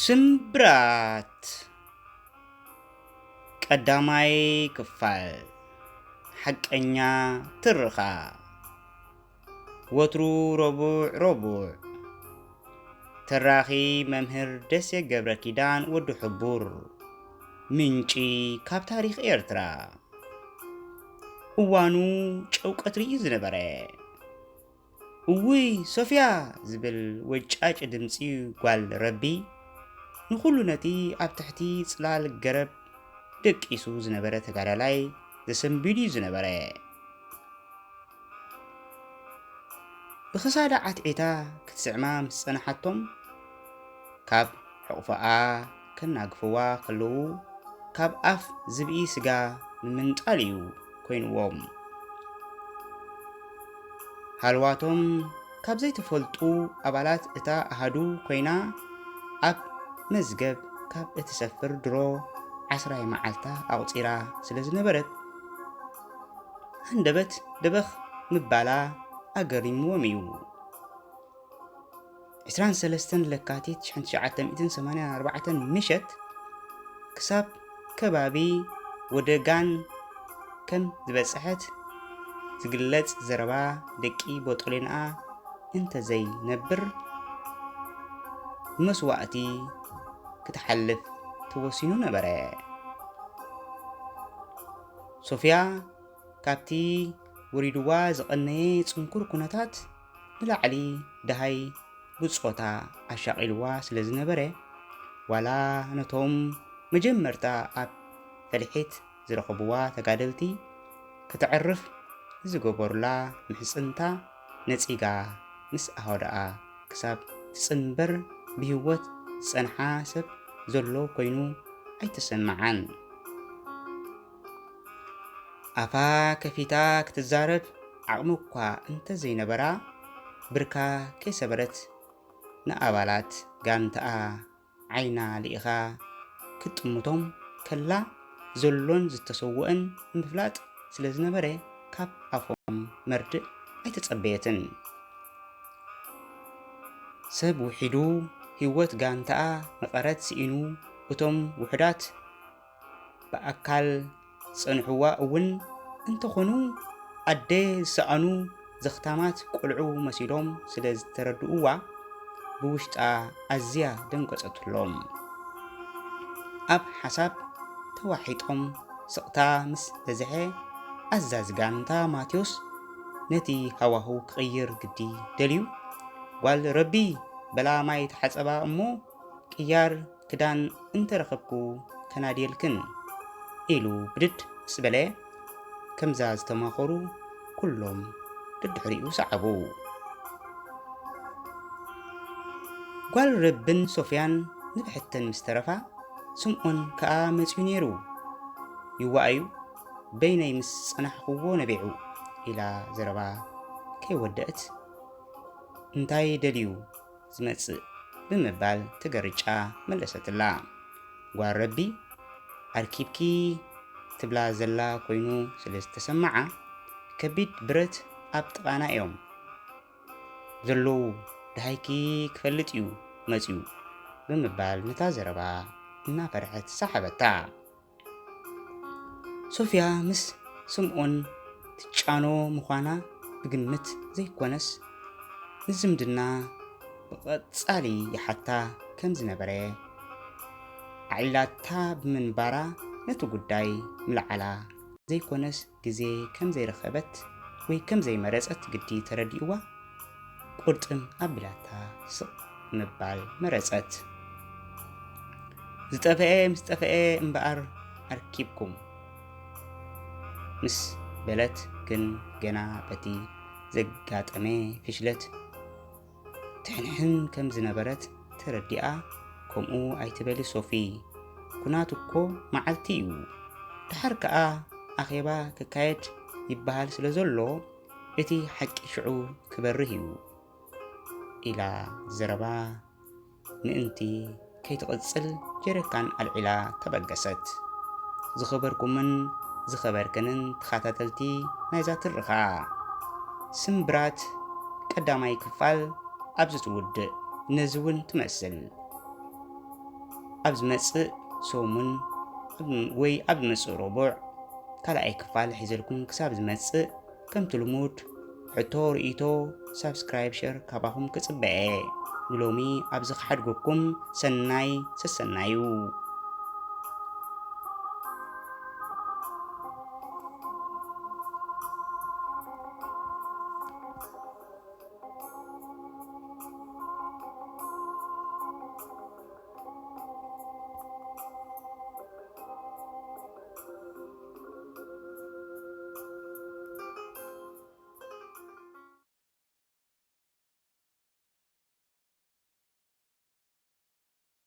ስምብራት ቀዳማይ ክፋል። ሓቀኛ ትርኻ። ወትሩ ረቡዕ ረቡዕ። ተራኺ መምህር ደሴ ገብረ ኪዳን ወዲ ሕቡር። ምንጪ ካብ ታሪኽ ኤርትራ። እዋኑ ጨው ቀትሪ እዩ ዝነበረ። እውይ ሶፍያ ዝብል ወጫጭ ድምፂ ጓል ረቢ ንኹሉ ነቲ ኣብ ትሕቲ ፅላል ገረብ ደቂሱ ዝነበረ ተጋዳላይ ዘሰንቢዱ እዩ ዝነበረ። ብኽሳዳ ዓትዒታ ክትስዕማ ምስ ጸንሓቶም፣ ካብ ሕቑፎኣ ከናግፍዋ ከለዉ፣ ካብ ኣፍ ዝብኢ ስጋ ምምንጣል እዩ ኮይንዎም። ሃልዋቶም ካብ ዘይተፈልጡ ኣባላት እታ ኣሃዱ ኮይና፣ ኣብ መዝገብ ካብ እትሰፍር ድሮ ዓስራይ መዓልታ ኣቑጺራ ስለ ዝነበረት፣ ሃንደበት ደበኽ ምባላ ኣገሪምዎም እዩ። ዕስራን ሰለስተን ለካቲት ሽሕን ትሽዓተ ሚእትን ሰማንያን ኣርባዕተን ምሸት፣ ክሳብ ከባቢ ወደጋን ከም ዝበጽሐት ዝግለጽ ዘረባ ደቂ ቦጦሌንኣ እንተዘይነብር፣ ብመስዋእቲ ክትሓልፍ ተወሲኑ ነበረ። ሶፍያ ካብቲ ወሪድዋ ዝቐነየ ጽንኩር ኩነታት ንላዕሊ ደሃይ ብጾታ ኣሻቒልዋ ስለ ዝነበረ፣ ዋላ ነቶም መጀመርታ ኣብ ፍልሒት ዝረኸብዋ ተጋደልቲ ከተዕርፍ ዝገበሩላ ምሕጽንታ ነጺጋ ምስ ኣሃዱኣ ክሳብ ትጽንበር ብህይወት ዝጸንሓ ሰብ ዘሎ ኮይኑ ኣይተሰምዓን። ኣፋ ከፊታ ክትዛረብ ዓቕሚ እኳ እንተዘይነበራ፣ ብርካ ከይሰበረት ንኣባላት ጋንታኣ ዓይና ልኢኻ ክትጥምቶም ከላ፣ ዘሎን ዝተሰውአን ንምፍላጥ ስለ ዝነበረ፣ ካብ ኣፎም መርድእ ኣይተጸበየትን። ሰብ ውሒዱ ህይወት ጋንታኣ መቐረት ስኢኑ፣ እቶም ውሑዳት ብኣካል ዝጸንሕዋ እውን እንተኾኑ፣ ኣደ ዝሰኣኑ ዘኽታማት ቆልዑ መሲሎም ስለ ዝተረድእዋ፣ ብውሽጣ ኣዝያ ደንገጸትሎም። ኣብ ሓሳብ ተዋሒጦም ስቕታ ምስ በዝሐ፣ ኣዛዚ ጋንታ ማቴዎስ ነቲ ሃዋህው ክቕይር ግዲ ደልዩ፣ "ጓል ረቢ፣ በላ ማይ ተሓጸባ እሞ ቅያር ክዳን እንተረኸብኩ ከናድየልክን" ኢሉ ብድድ ምስ በለ፣ ከምዛ ዝተማኸሩ ኩሎም ደድሕሪኡ ሰዓቡ። ጓል ረብን ሶፍያን ንብሕተን ምስ ተረፋ፣ ስምዖን ከኣ መጺኡ ነይሩ። "ይዋኣዩ፣ በይነይ ምስ ጸናሕኽዎ ነቢዑ" ኢላ ዘረባ ከይወደአት፣ "እንታይ ደልዩ ዝመጽእ?" ብምባል ተገርጫ መለሰትላ። ጓል ረቢ ኣርኪብኪ ትብላ ዘላ ኮይኑ ስለ ዝተሰምዓ፣ ከቢድ ብረት ኣብ ጥቓና እዮም ዘለዉ፣ ደሃይኪ ክፈልጥ እዩ መጺኡ ብምባል ነታ ዘረባ እናፈርሐት ሰሓበታ። ሶፍያ ምስ ስምኦን ትጫኖ ምዃና ብግምት ዘይኮነስ፣ ንዝምድና ብቐጻሊ ይሓታ ከም ዝነበረ ኣዕሊላታ ብምንባራ፣ ነቲ ጉዳይ ምልዓላ ዘይኮነስ፣ ግዜ ከም ዘይረኸበት ወይ ከም ዘይመረጸት ግዲ ተረዲእዋ፣ ቁርጥም ኣቢላታ ስቕ ምባል መረጸት። "ዝጠፍአ ምስ ጠፍአ እምበኣር ኣርኪብኩም" ምስ በለት ግን፣ ገና በቲ ዘጋጠመ ፍሽለት ትሕንሕን ከም ዝነበረት ተረዲኣ፣ "ከምኡ ኣይትበሊ ሶፊ፣ ኩናት እኮ መዓልቲ እዩ፣ ደሓር ከኣ ኣኼባ ክካየድ ይበሃል ስለ ዘሎ፣ እቲ ሓቂ ሽዑ ክበርህ እዩ" ኢላ ዘረባ ምእንቲ ከይትቕጽል ጀሪካን ኣልዒላ ተበገሰት። ዝኸበርኩምን ዝኸበርክንን ተኸታተልቲ ናይዛ ትርኻ፣ ስምብራት ቀዳማይ ክፋል ኣብዚ ትውድእ። ነዚ እውን ትመስል። ኣብ ዝመጽእ ሰሙን ወይ ኣብ ዝመጽእ ረቡዕ ካልኣይ ክፋል ሒዘልኩም ክሳብ ዝመጽእ፣ ከምቲ ልሙድ ሕቶ፣ ርእይቶ፣ ሳብስክራይብ፣ ሸር ካባኹም ክጽበ እየ። ንሎሚ ኣብዚ ክሓድገኩም፣ ሰናይ ሰሰናዩ።